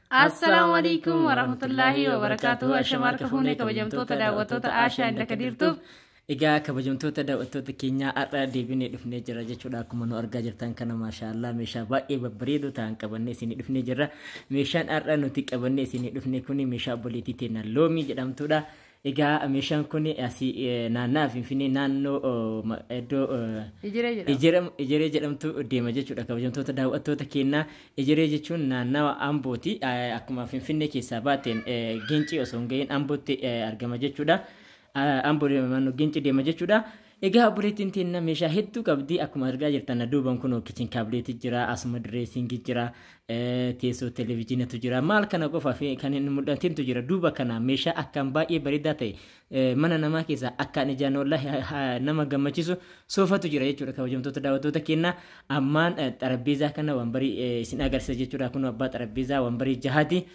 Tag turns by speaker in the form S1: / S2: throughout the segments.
S1: Assalaamu alaikum warahmatullaahi wabarakaatuhu. Ashama harka fuunee kabajamtoota daawwattoota Aashaa inda Kadiirtuuf.
S2: Egaa kabajamtoota daawwattoota keenyaa, har'a deebinee dhufnee jira jechuudha. Akkuma nu argaa jirtan kana, maashaallah, meeshaa baay'ee babbareedoo ta'an qabannee isinii dhufnee jirra. Meeshaan har'a nuti qabannee isinii dhufne kuni meeshaa obboleettii teenya Loomii jedhamtudha. Egaa meeshaan kun asii naannaa Finfinnee, naannoo iddoo
S1: Ijiree jedhama.
S2: Ejeree jedhamtu deema jechuudha. Kabajamtoota daawwattoota keenyaa, Ejeree jechuun naannawa Ambooti. Akkuma Finfinnee keessaa baateen Gincii osoo hin gahiin Ambootti argama jechuudha. Amboo deema, naannoo Gincii deema jechuudha. Egaa obboleettiin teenya meeshaa hedduu qabdi. Akkuma argaa jirtan duuban kun kitchen cabinet jira, asuma dressing jira, teessoo televezyiinatu jira. Maal kana qofa fi kan hin mul'atintu jira. Duuba kana meeshaa akkaan baay'ee bareedaa ta'e, mana namaa keessaa akkaan ijaan wallahi nama gammachiisu soofatu jira jechuudha. Kabajamtoota daawwattoota keenyaa, ammaan xarabbeezaa kana wambarii isin agarsiisa jechuudha. Kun abbaa xarabbeezaa wambarii jahaati.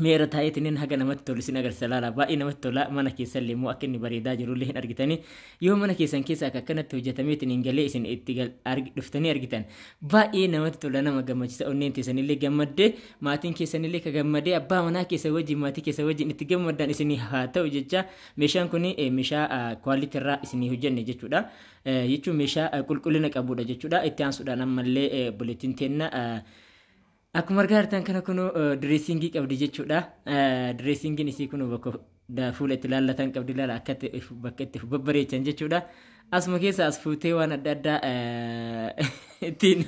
S2: Meera taa'eetiin haga namatti tolu isin agarsiisa, laala, baay'ee namatti tola. Mana keessallee immoo akka inni bareedaa jirullee hin argitanii. Yoo mana keessan keessa akka akkanatti hojjetameetiin hin galee isin itti dhuftanii argitan, baay'ee namatti tola, nama gammachiisa. Onneen teessanillee gammaddee, maatiin keessanillee ka gammadee, abbaa manaa keessa wajjin, maatii keessa wajjin itti gammaddan isinii haa ta'u jecha. Meeshaan kun meeshaa quality irraa isinii hojjenne jechuudha. Jechuun meeshaa qulqullina qabudha jechuudha. Itti aansuudhaan ammallee obboleettiin teenna akkuma argaa jirtan kana kun dressing qabdi jechuudha. Dressingiin isii kun bakka fuula itti laallatan qabdi, laala, akka bakka itti babbareechan jechuudha. Asuma keessa as fuutee waan adda addaa ittiin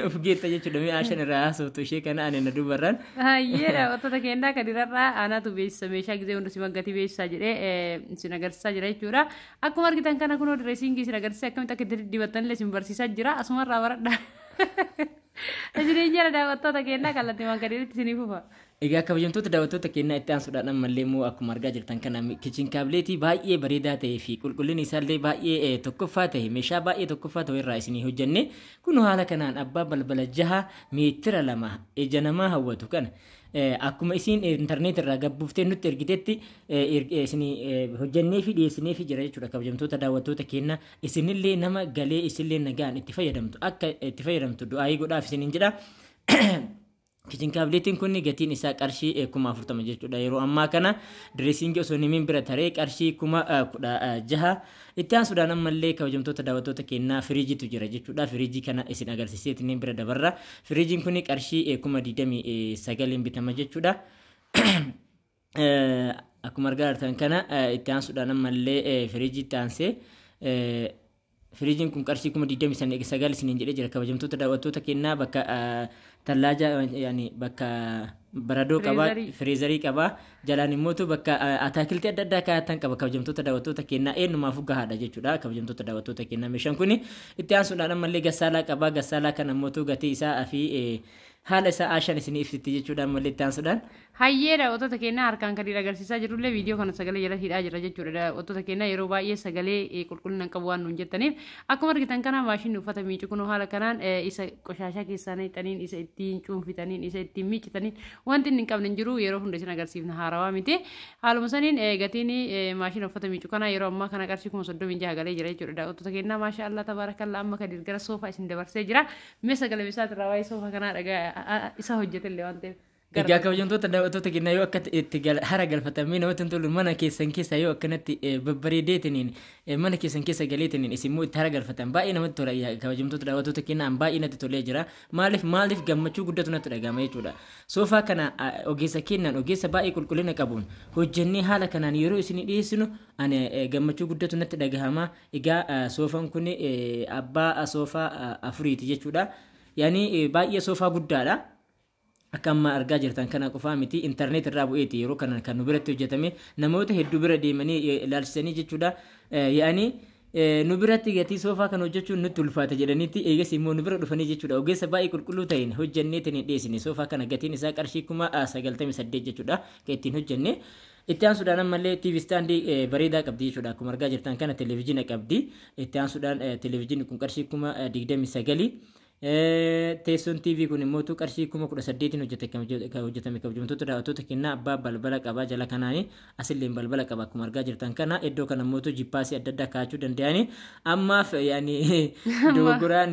S2: of geetta jechuudha. Mi'a shan irraa haasoftu ishee kana, ani na dubarraan.
S1: Hayyee, daawwattoota keenyaa, Kadirarraa anaatu beeksisa meeshaa gisee hunda si maggatii beeksisaa jedhee isin agarsiisaa jira jechuudha. Akkuma argitan kana kunoo dressing isin agarsiisa, akkamitti akka itti dibattanillee isin barsiisaa jira. Asumarraa baradha. Isiniin jala, daawwattoota keenyaa, kallattii Kadiritti isinii fufa.
S2: Egaa kabajamtoota daawwattoota keenyaa, itti aansuudhaan ammallee immoo akkuma argaa jirtan kana kitchen cabinet baay'ee bareedaa ta'ee fi qulqullinni isaallee baay'ee tokkoffaa ta'e, meeshaa baay'ee tokkoffaa ta'e irraa isinii hojjenne. Kun haala kanaan abbaa balbala 6, meetira 2, ija namaa hawwatu kana akkuma isiin intarneet irraa gabbuuftee nutti ergitetti isinii hojjennee fi dhiyeessinee fi jira jechuudha. Kabajamtoota daawwattoota keenyaa, isinillee nama galee isinillee nagaan itti fayyadamtu, akka itti fayyadamtu du'aayii godhaaf isiniin jedha. Kitchen cabinetiin kun gatiin isaa qarshii 40,000 jechuudha. Yeroo ammaa kana dressing osoo nimiin bira taree qarshii 16,000. Itti aansuudhaan ammallee kabajamtoota daawwattoota keenyaa, firiijiitu jira jechuudha. Firiijii kana isin agarsiiseetiin bira dabarra. Firiijiin kun qarshii 29,000 bitama jechuudha. Akkuma argaa jirtan kana itti aansuudhaan ammallee firiijiitti aansee firiijiin kun qarshii 29,000 isiniin jedhee jira. Kabajamtoota daawwattoota keenyaa, bakka tallaaja, yaani bakka baradoo qaba, freezer qaba, jalaan immootu bakka ataakiltii adda addaa kaa'atan qaba. Kabajamtoota daawwattoota keenyaa, eenyumaafuu gahaadha jechuudha. Kabajamtoota daawwattoota keenyaa, meeshaan kun itti aansuudhaan ammallee gassaalaa qaba. Gassaalaa kana immootu gatii isaa fi haala isaa Aashaan isinii ibsitti jechuudha ammallee itti aansuudhaan.
S1: Hayyee, daawwattoota keenyaa, harkaan kan agarsiisaa jirullee viidiyoo kana sagalee jala hidhaa jira jechuudha. Daawwattoota keenyaa, yeroo baay'ee sagalee qulqullina qabu waan nuun jettaniif, akkuma argitan kana maashinni uffata miicu kun haala kanaan isa qoshaashaa keessaa naqxaniin, isa ittiin cuunfitaniin, isa ittiin miicitaniin, wanti inni hin qabne hin jiru. Yeroo hunda isin agarsiifna, haarawaa miti. Haaluma saniin gatiin maashina uffata miicu kana yeroo ammaa kana qarshii 36,000 galee jira jechuudha. Daawwattoota keenyaa, maasha Allah tabaarakallaa, amma Kadir gara soofaa isin dabarsee jira. Mee sagalee isaatirraa waa'ee soofaa kanaa dhagaa, isa hojjetellee waan ta'eef.
S2: Egaa kabajamtoota daawwattoota keenyaa, yoo akka itti hara galfatamee namatti hin tolu, mana keessan keessa yoo akkanatti babbareedeetiniin mana keessan keessa galeetiniin isin immoo itti hara galfatan baay'ee namatti tola. Kabajamtoota daawwattoota keenyaa, an baay'ee natti tolee jira. Maaliif gammachuu guddatu natti dhagahama jechuudha. Soofaa kana ogeessa kennaan, ogeessa baay'ee qulqullina qabuun hojjennee haala kanaan yeroo isin dhiyeessinu ani gammachuu guddatu natti dhagahama. Egaa soofaan kun abbaa soofaa afuriiti jechuudha. Yaani baay'ee soofaa guddaadha. Akka amma argaa jirtan kana qofaa miti, intarneet irraa bu'eeti yeroo kana kan nu biratti hojjetame. Namoota hedduu bira deemanii ilaalchisanii jechuudha. Yaani nu biratti gatii soofaa kan hojjechuun nutti ulfaata jedhaniitti eegas immoo nu bira dhufanii jechuudha. Ogeessa baay'ee qulqulluu ta'een hojjenneetiin hin dhiyeessine. Soofaa kana gatiin isaa qarshii 98,000 jechuudha kan ittiin hojjenne. Itti aansuudhaan ammallee TV stand bareedaa qabdi jechuudha. Akkuma argaa jirtan kana televezyiina qabdi. Itti aansuudhaan televezyiinni kun qarshii 29,000. Teessoon TV kun immoo qarshii 18,000 hojjetame kabajamtoota daawwattoota kennaa. Abbaa balbala qabaa, jala kanaani asillee balbala qaba akkuma argaa jirtan kana. Iddoo kana immoo jippaasii adda addaa kaa'achuu danda'ani. Ammaaf yaani dogoggoraan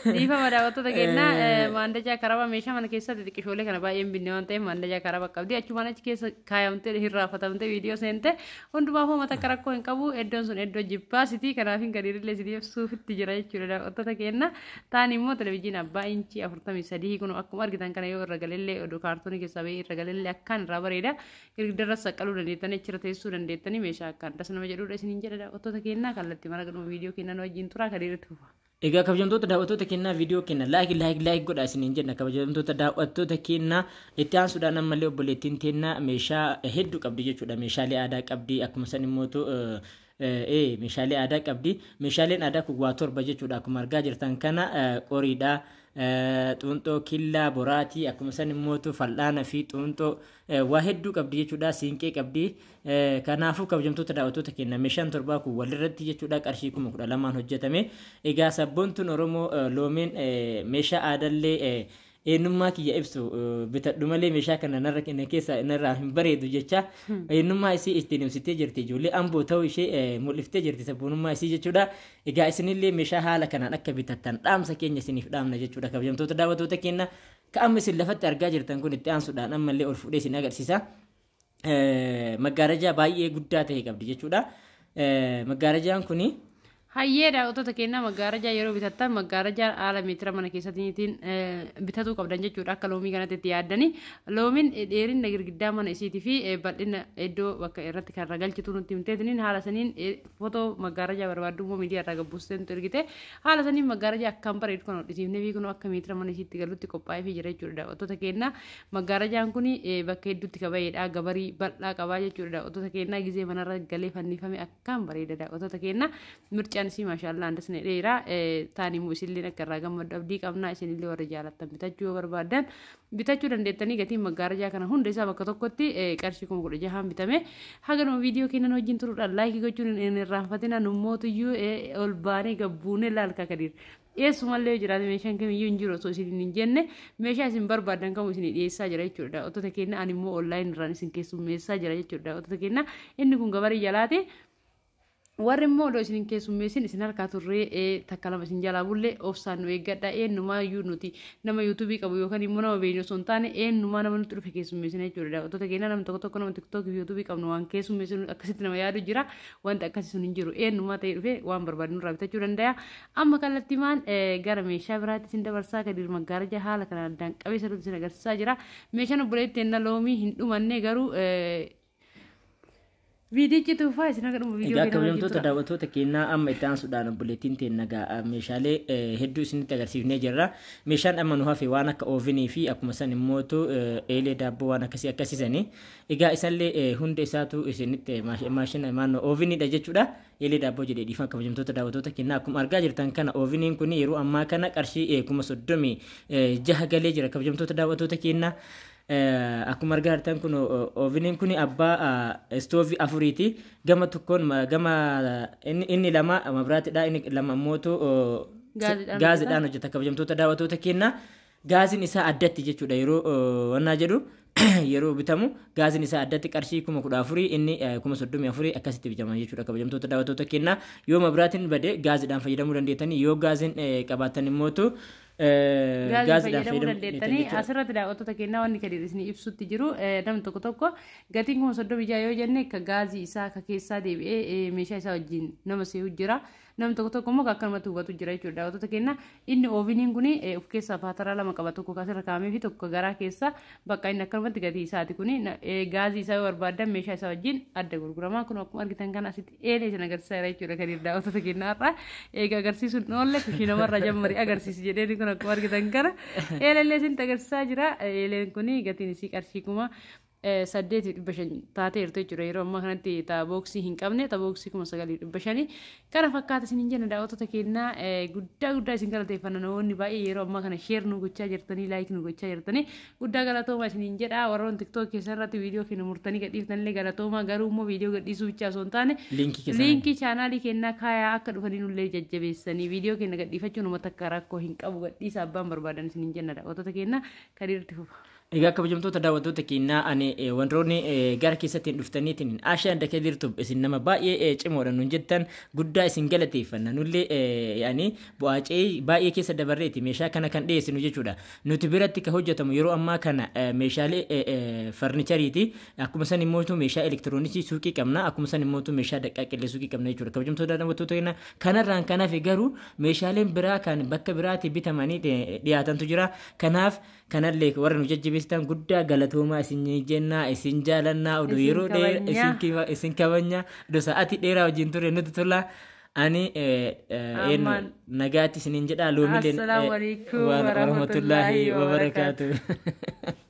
S1: Dhiifama daawwattoota kennaa, maandajaa karaba meeshaa mana keessatti xiqqishoolee kana baay'een binne waan ta'eef maandajaa karaba qabdi. Achumaan achi keessa kaayamtee hirraafatamtee viidiyoo seente. Hundumaafuu mata akka rakkoo hin qabu. Iddoon sun iddoo jippaasitii, kanaaf hin gadiirillee sitii ibsuufitti jira jechuudha daawwattoota kennaa. Taan immoo televizyiin abbaa inchii 43 kun akkuma argitan kana yoo irra galellee, oduu kaartoonii keessaa bahee irra galellee akkaan irraa bareeda. Girgiddarra saqqaluu dandeettanii, achirra teessuu dandeettanii, meeshaa akkaan das nama jedhudha isiniin jedha daawwattoota kennaa. Kallattii mara gadhuma viidiyoo kennan wajjin turaa, kadiirratti fufa.
S2: Egaa kabajamtoota daawwattoota kennaa, viidiyoo kenna like like like godha isiniin jenna kabajamtoota daawwattoota kennaa. Itti aansuudhaan ammallee obboleettiin teennaa meeshaa hedduu qabdi jechuudha. Meeshaalee aadaa qabdi, akkuma san immoo meeshaalee aadaa qabdi. Meeshaaleen aadaa kun waa 7 jechuudha. Akkuma argaa jirtan kana qoriidha. Xuunxoo, killaa, boraatii, akkuma san immoo fal'aana fi xuunxoo waa hedduu qabdi jechuudha. Siinqee qabdi. Kanaafuu kabajamtoota daawwattoota keenya, meeshaan 7 kun walirratti jechuudha qarshii 12,000 hojjetame. Egaa sabboontuun Oromoo Loomeen meeshaa aadaallee eenyummaa kiyya ibsu bitadhu malee meeshaa kana narra kenna keessa narraa hin bareedu jecha eenyummaa isii ittiin ibsitee jirti. Ijoollee Amboo ta'uu ishee mul'iftee jirti, sabboonummaa isii jechuudha. Egaa isinillee meeshaa haala kanaan akka bitattan dhaamsa keenya isiniif dhaamna jechuudha kabajamtoota daawwattoota keenya. Ka amma isin lafatti argaa jirtan kun itti aansuudhaan ammallee ol fuudhee isin agarsiisa. Maggaarajaa baay'ee guddaa ta'e qabdi jechuudha. Maggaarajaan kuni
S1: Hayyee daawwattoota keenyaa, maggaarajaa yeroo bitattan maggaarajaa haala meetira mana keessattiin bitatuu qabdan jechuudha. Akka Loomii kanatti itti yaaddani. Loomiin dheerina girgiddaa mana isiitii fi bal'ina iddoo bakka irratti kan ragalchitu nutti himteetiniin haala saniin footoo maggaarajaa barbaaddu immoo miidiyaa irraa gabbuustee nutti ergite. Haala saniin maggaarajaa akkaan bareedu kan hodhisiifnee fi kun akka meetira mana isiitti galutti qophaa'ee fi jira jechuudha daawwattoota keenyaa. Maggaarajaan kun bakka hedduutti kabayeedha. Gabarii bal'aa qabaa jechuudha daawwattoota keenyaa. Gizee manarra galee fannifame akkaan bareeda daawwattoota keenyaa. Mircaan isii maashaallah andasne dheeraa taan immoo isinillee akka irraa gammaddu abdii qabnaa. Isinillee warra jaalattan bitachuu yoo barbaaddan bitachuu dandeettanii. Gatiin maggaarajaa kana hunda isaa bakka tokkotti qarshii 16,000 bitame. Haganuma viidiyoo kennan wajjin turuudhaan like gochuun hin irraanfatina. Nummootuyyuu ol baanee gabbuunee laalka kadiir. Eessumallee yoo jiraate meeshaan kamiyyuu hin jiru osoo isin hin jenne meeshaa isin barbaadan kamuu isin dhiyeessaa jira jechuudha daawwattoota keenya. Ani immoo online irraan isin keessummeessaa jira jechuudha daawwattoota keenya. Inni kun gabarii jalaati. Warri immoo odoo isin keessummeessin isin harkaa turree takka lama isin jalaa bullee obsaan nu eeggadha. Eenyumaa iyyuu nuti nama YouTubeii qabu yookaan immoo nama beeknu osoo hin taane eenyumaa nama nutti dhufe keessummeessina jechuudha daawwattoota keenya. Namni tokko tokko nama TikTokii fi YouTubeii qabnu waan keessummeessinu akkasitti nama yaadu jira. Wanti akkasii sun hin jiru. Eenyumaa ta'ee dhufe waan barbaadu nurraa bitachuu danda'a. Amma kallattiimaan gara meeshaa biraatti isin dabarsaa. Kadiir maggaaraja haala kanaan addaan qabeessa isin agarsiisaa jira. Meeshaan obboleettii enna Loomii hin dhumanne garuu viidiyichi tuufaa isin akka dhumu viidiyoo.
S2: Egaa kabajamtoota daawwattoota keenyaa, amma itti aansuudhaan obboleettiin teenya meeshaalee hedduu isinitti agarsiifnee jirra. Meeshaan amma nu hafe waan akka ovenii fi akkuma san immootu eelee daabboo waan akkasii akkasiisanii. Egaa isallee hunda isaatu isinitti maashina maannoo oveniidha jechuudha. Eelee daabboo jedhee, dhiifama kabajamtoota daawwattoota keenyaa. Akkuma argaa jirtan kana oveniin kun yeroo ammaa kana qarshii 36,000 galee jira kabajamtoota daawwattoota keenyaa. Akkuma argaa jirtan kun oveniin kun abbaa istoovii 4ti. Gama tokkoon gama inni lama mabraatidha, inni lama immootu gaaziidhaan hojjeta kabajamtoota daawwattoota keenyaa. Gaaziin isaa addatti jechuudha. Yeroo wannaa jedhu yeroo bitamu gaaziin isaa addatti qarshii 14,000, inni 34,000 akkasitti bitama jechuudha kabajamtoota daawwattoota keenyaa. Yoo mabraatiin bade gaaziidhaan fayyadamuu dandeettanii, yoo gaaziin qabaattan immootu
S1: gaazii fayyadamuu dandeettanii. Asirratti daawwattoota keenyaa, wanni gadi isin ibsutti jiru, namni tokko tokko gatiin 36,000 yoo jenne ka gaazii isaa ka keessaa deebi'ee meeshaa isaa wajjin nama seehu jira. Namni tokko tokko immoo akkanumatti hubatu jira jechuudha daawwattoota keenya. Inni oveniin kun of keessaa paataraa lama qaba, tokko asirra kaa'amee fi tokko garaa keessa. Bakka inni akkanumatti gatii isaati kuni. Gaazii isaa yoo barbaadan meeshaa isaa wajjin adda gurgurama. Kun akkuma argitan kana asitti eelee isin agarsiisaa jira jechuudha kan daawwattoota keenyaa irraa. Egaa agarsiisuun oolle kushii namarraa jammarii agarsiisi jedheen. Kun akkuma argitan kana eelellee isinitti agarsiisaa jira. Eeleen kun gatiin isii qarshii kuma 8,500 taateertu jechuudha. Yeroo ammaa kanatti booksii hin qabne booksii 9,500 kana fakkaata isiniin jenna. Daawwattoota keenyaa, guddaa guddaa isin galateeffanna. Namoonni baay'ee yeroo ammaa kana share nu gochaa jirtanii, like nu gochaa jirtanii, guddaa galatooma isiniin jedha. Warroon TikTok keessan irratti viidiyoo keenya murtanii gadhiiftanillee galatooma. Garuu immoo viidiyoo gadhiisuu bichaa osoo hin taane
S2: Liinkii keessan.
S1: Liinkii chaanaalii keenyaa kaayaa, akka dhufanii nullee jajjabeessanii. Viidiyoo keenya gadhiifachuun uummata akka rakkoo hin qabu, gadhiisa abbaan barbaadan isiniin jenna. Daawwattoota keenyaa, kadiirti fufa.
S2: Egaa kabajamtoota daawwattoota keenyaa, ani wantoonni gara keessatti dhuftaniitiin Ashaa and Kadir Tube isin nama baay'ee cimoodha nuun jettan, guddaa isin galateeffanna. Nullee yaani bu'aa baay'ee keessa dabarreeti meeshaa kana kan dhiyeessinu jechuudha. Nuti biratti kan hojjetamu yeroo ammaa kana meeshaalee farnichariiti. Akkuma san immoo meeshaa elektirooniksii suuqii qabna. Akkuma san immoo meeshaa daqqaaqillee suuqii qabna jechuudha. Kabajamtoota daawwattoota keenyaa, kanarraan kan hafe garuu meeshaaleen biraa kan bakka biraatti bitamanii dhiyaatantu jira. Kanaaf kanallee warra nu jajjabeessitan guddaa galatoomaa isin jennaa, isin jaalannaa, oduu
S1: Isin
S2: yeroo dheeraa
S1: kabajnaa.
S2: Isin kabajnaa, oduu sa'aatii dheeraa wajjin ture nuti tola. Ani eenyu
S1: Ammaan.
S2: Nagaatti isiniin jedha loomileen.
S1: Assalaamu alaikum
S2: warahmatullaahi
S1: warahmatullaahi
S2: wabarakaatuh.